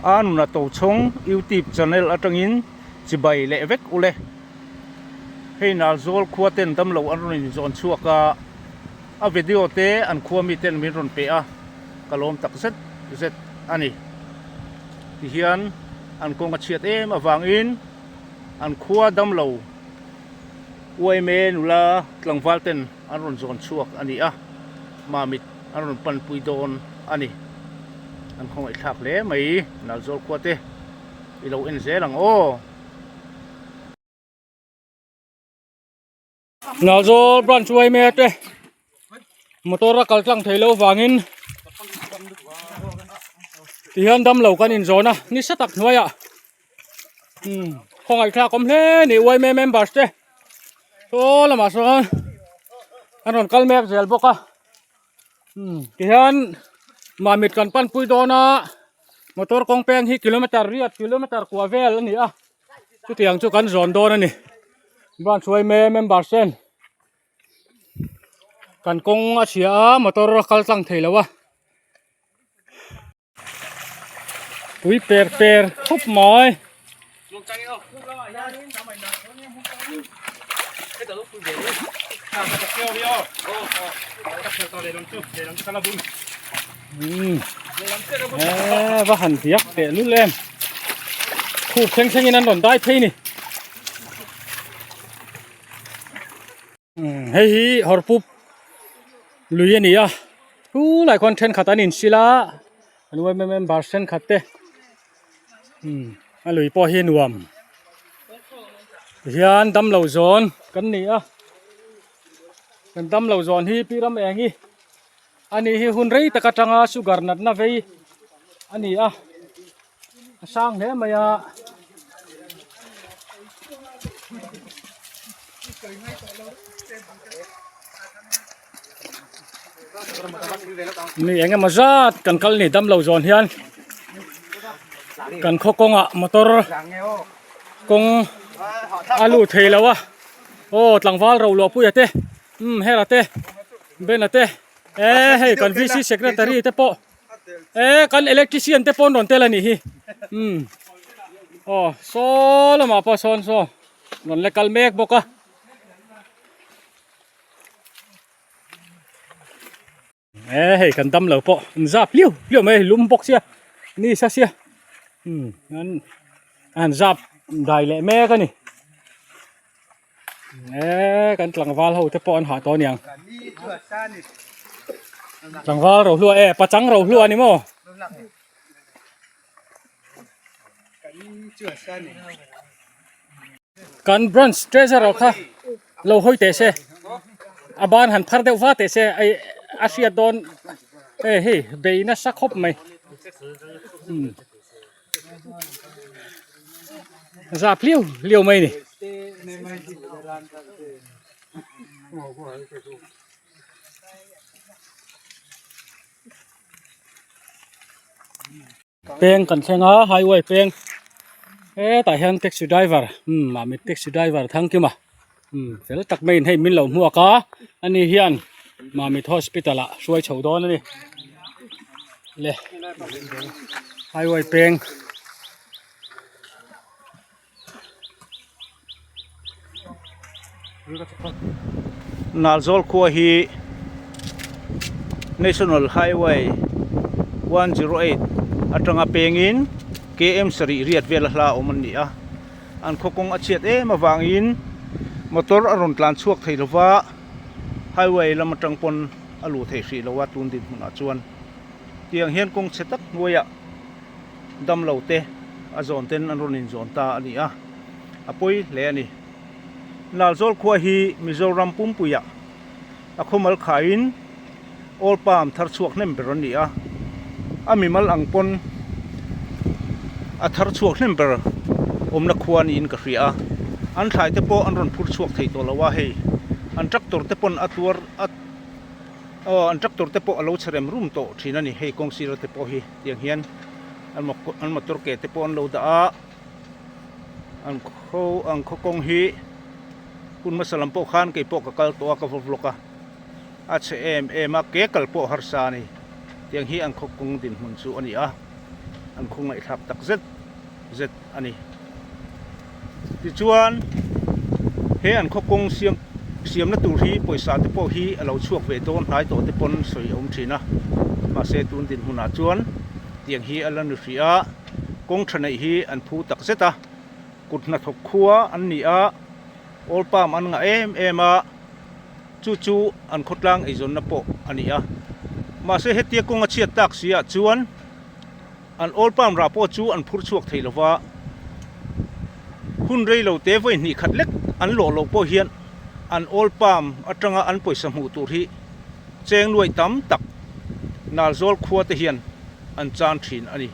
A nuna Tochhawng YouTube channel atangin chibai leh vek ule. Hei Nalzawl khua ten damlo an rawn inzawn chhuak a, a video te an khua mi ten min rawn pe a, ka lawm tak zet zet a ni. Tihian an kawng a chhiat em avangin an khua damlo UMA nula tlangval ten an rawn zawn chhuak a ni a, Mamit an rawn panpui dawn a ni. An khawngaihthlak hle mai Nalzawl khua te i lo en zel ang aw. Nalzawl branch yma te motor a kal tlang thei lo vangin tihian damlo kan inzawn a ni sa tak hnuaiah umm khawngaihthlak awm hle a ni yma members te saw lamah sawn an rawn kal mek zel bawk a umm tihian mamit kan panpui dawn a motor kawng peng hi kilometer riat kilometer kua vel a ni a. Chutiang chu kan zawn dawn a ni. Branch yma members ten kan kawng a chhia a motor a kal tlang thei lo a. Pui per per khup mai. Eee va han biak teh lul em khup thleng thleng in an rawn dai phei ni hei hi hawrpup lui a ni a chu lai khawn thenkhat an insil a an yma member thenkhat te a lui pawh hi a nuam tihian damlo zawn kan ni a kan damlo zawn hi pi ram eng hi. Ani hi hun rei tak atanga sugar natna vei a ni a, a sang hle mai a. Mi eng emaw zat kan kal ni damlo zawn hian kan khaw kawngah motor kawng a lut thei lo a, aw tlangval ro luahpuia te umm hera te. Bena te e hei kan VC secretary te pawh e kan electrician te pawh an rawn tel a nih hi umm aw saw lamah pawh sawn saw rawn la kal mek bawk a. E hei kan dam lo pawh an zap hliau hliau mai a lum bawk sia ni sa sia umm an an zap dai leh mek a ni. Eee kan tlangval ho te pawh an hah tawh aniang tlangval ro hlua e pachang ro hlua ani maw kan branch treasurer kha lo hawi teh se a ban han phar deuh va teh se ei a hriat dawn e hei bei nasa khawp mai umm. Zap hliau hliau mai a ni. Peng kan thleng a highway peng hetah hian taxi driver umm mahni taxi driver Thangkima umm fel tak maiin hei min lo hmuak a ani hian Mamit hospital ah hruai chho dawn a ni le highway peng Nalzawl khua hi National Highway 108 atanga pengin km sarih riat vel a hla awm an ni a. An khaw kawng a chhiat em avangin motor a rawn tlan chhuak thei lova highway lam atang pawn a luh theih hrih lo a tun dinhmunah chuan tiang hian kawng chhe tak hnuaiah damlo te a zawn ten an rawn inzawn ta a ni a, a pawi hle a ni. Nalzawl khua hi Mizoram pumpuiah a khawmal khaiin Oil palm thar chhuak hnem ber an ni a, a mimal ang pawn a thar chhuak hnem ber awmna khua niin ka hria a, an thlai te pawh an rawn phur chhuak thei tawh lo a hei an tractor te pawn a tuar a aw an tractor te pawh a lo chhe rem rum tawh thin a ni hei kawng sira te pawh hi tiang hian an motor ke te pawh an lo dah a an khaw an khaw kawng hi hun hmasa lam pawh khan keipawh ka kal tawh a ka va vlog a. A chhe em em a, ke kal pawh harsa a ni. Tiang hi an khaw kawng dinhmun chu a ni a. an khawngaihthlak tak zet zet a ni. Tichuan he an khaw kawng siam siamna tur hi pawisa te pawh hi a lo chhuak ve dawn hnai tawh te pawn sawi a awm thin a, mahse tun dinhmunah chuan tiang hi a la ni hrih a, kawng tha neih hi an phu tak zet a, kut hnathawk khua an ni a, oil palm an ngah em em a, chu chu an khawtlang eizawnna pawh a ni a, mahse hetia kawng a chhiat tak si ah chuan. An oil palm rah pawh chu an phur chhuak thei lova, hun rei lo te vawi hnih khat lek an lawh loh pawh hian an oil palm atanga an pawisa hmuh tur hi cheng nuaih tam tak Nalzawl khua te hian an chan thin a ni.